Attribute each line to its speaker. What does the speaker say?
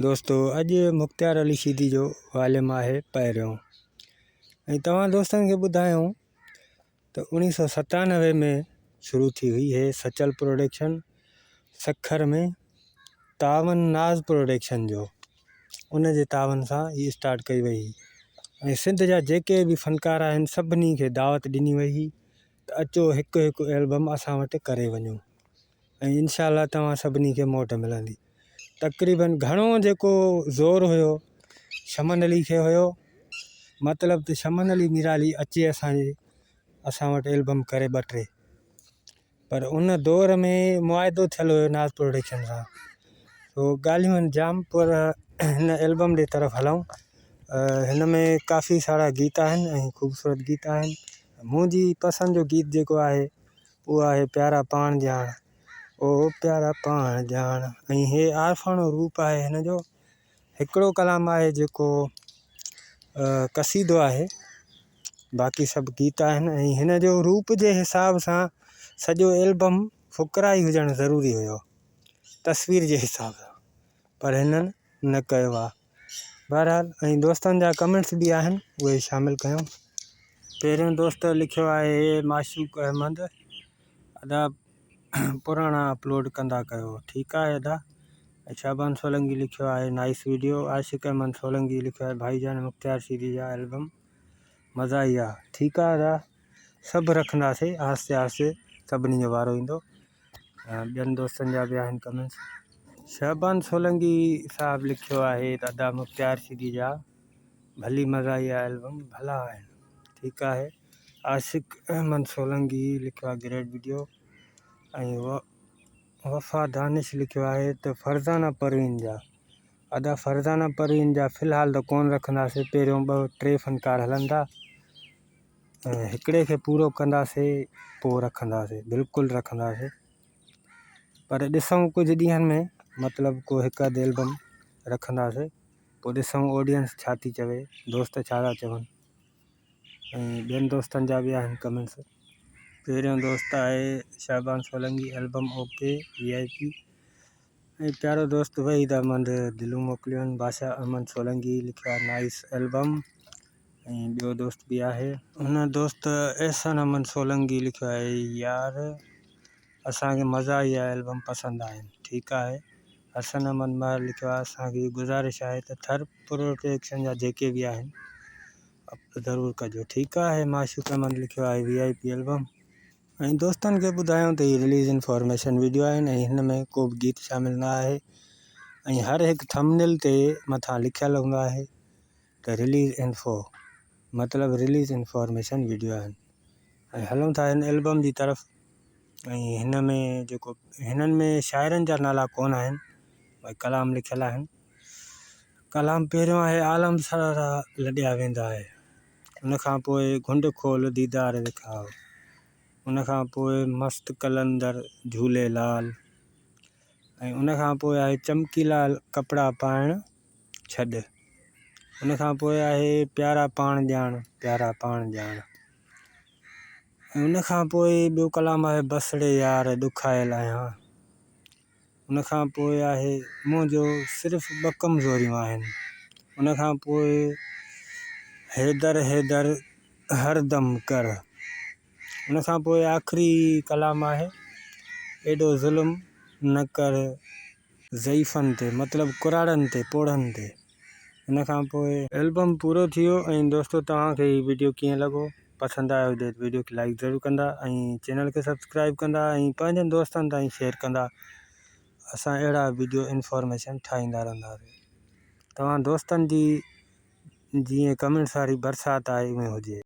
Speaker 1: دوستو اڄ مختيار علي شيدي جو واليم آهي پهريون ۽ توهان دوستن کي ٻڌايون ته اوڻيهه سو 97 ۾ شروع ٿي هئي هي سچل پروڊڪشن سکر ۾ تعاون ناز پروڊڪشن جو ان جي تعاون سان هي اسٽارٽ ڪئي وئي هئي ۽ سنڌ جا جيڪي به فنڪار آهن سڀني کي دعوت ڏني وئي هئي ته اچو هڪ هڪ البم اسان وٽ ڪري وڃو ۽ انشاء الله توهان سڀني کي موٽ ملندي. تقريبن گهڻو جيڪو زور هيو شمن علي کي هيو مطلب ته شمن علي ميرالي اچي اسانجي اسان وٽ البم ڪري ٻه ٽي پر ان دور ۾ معاهدو ٿيل هيو ناز پروڊڪشن سان سو ڳالهيون آهن جام پر هن البم جي طرف هلون هن ۾ ڪافي سارا گيت آهن ۽ خوبصورت گيت آهن منهنجي پسند جو گيت جيڪو آهي اهو آهي پيارا پاڻ ڄاڻ او پيارا پاڻ ڄاڻ ۽ هي عارفاڻو روپ آهي هن جو هڪڙو ڪلام آهي جيڪو قصيدو آهي باقي سڀ گيت آهن ۽ هن جو روپ جي حساب سان سڄو البم فقرائي هجڻ ضروري هيو تصوير جي حساب سان پر هنن نه ڪيو آهي بهرحال ۽ دوستن جا ڪمينٽس به آهن اهي شامل ڪيون. پهريون دوست لکيو آهي معشوق احمد ادا پراڻا اپلوڊ ڪندا ڪيو ٺيڪ آهي ادا ۽ شعبان سولنگي لکيو آهي نائس ويڊيو عاشق احمد سولنگي لکيو آهي ڀائي جان مختيار شيدي جا البم مزا ئي آ ٺيڪ آهي ادا سڀ رکنداسي آهستي آهستي سڀني جو وارو ايندو ٻين دوستن جا به آهن ڪمينٽس. شعبان سولنگي صاحب لکيو آهي ته ادا مختيار شيدي جا ڀلي مزاحيه البم ڀلا آهن ٺيڪ آهي عاشق احمد سولنگي لکيو آهي گريٽ وڊيو ۽ وفا دانش لکيو آهي ته فرزانه پروين جا ادا فرزانه پروين جا في الحال ته ڪون رکنداسي پهريون ٻه ٽي فنڪار هلندا هڪڙي کي پورو ڪنداسي پوء رکنداسي بلڪل رکنداسي پر ڏسون ڪجهه ڏينهن ۾ مطلب ڪو هڪ اڌ البم رکنداسي پوء ڏسون آڊينس ڇا ٿي چوي دوست ڇا ٿا چون ۽ ٻين دوستن جا به آهن ڪمينٽس پهريون دوست آهي Shaban Solangi album okay V I P ۽ پيارو دوست وحيد احمد دلون موڪليون آهن بادشاهه احمد سولنگي لکيو آهي نائس البم ۽ ٻيو دوست به آهي. هن دوست احسان احمد سولنگي لکيو آهي يار اسان کي مزا آئي آهي البم پسند آهن ٺيڪ آهي حسن احمد مهر لکيو آهي اسان کي گذارش آهي ته ٿر پروٽيڪشن جا جيڪي به آهن اپ ضرور ڪجو ٺيڪ آهي معشوق احمد لکيو آهي وي آئي پي البم ۽ دوستن کي ٻڌايو ته هي رليز انفارميشن ويڊيو آهن ۽ هن ۾ ڪو به گيت شامل نه آهي ۽ هر هڪ ٿمنيل تي مٿان لکيل هوندو آهي ته رليز انفو مطلب رليز انفارميشن ويڊيو آهن ۽ هلون ٿا هن البم جي طرف ۽ هن ۾ جيڪو هنن ۾ شاعرن جا نالا ڪونه آهن ۽ ڪلام لکيل آهن ڪلام پهريون آهي عالم سارا لڏيا ويندا آهي ان کان پوء گهنڊ کول ديدار وکاء ان کان پوء مست قلندر جهولي لال ۽ ان کان پوء آهي چمڪيلا ڪپڙا پائڻ ڇڏ. ان کان پوء آهي پيارا پاڻ ڄاڻ پيارا پاڻ ڄاڻ ۽ ان کان پوء ٻيو ڪلام آهي بسڙي يار ڏکايل آهيان. ان کان پوء آهي منهنجو صرف ٻه ڪمزوريون آهن. ان کان پوء حيدر حيدر هر دم ڪر. ان کان پوء آخري ڪلام آهي ايڏو ظلم نه ڪر. ضعيفن تي مطلب ڪراڙن تي پوڙهن تي ان کان پوء. البم پورو ٿي ويو ۽ دوستو توهان کي هي وڊيو ڪيئن لڳو پسند آيو هجي ته وڊيو کي لائيڪ ضرور ڪندا ۽ چينل کي سبسڪرائيب ڪندا ۽ پنهنجن دوستن تائين شيئر ڪندا اسان اهڙا وڊيو انفارميشن ٺاهيندا رهنداسين توهان دوستن جي جيئن ڪمينٽس واري برسات آهي ايئن هجي.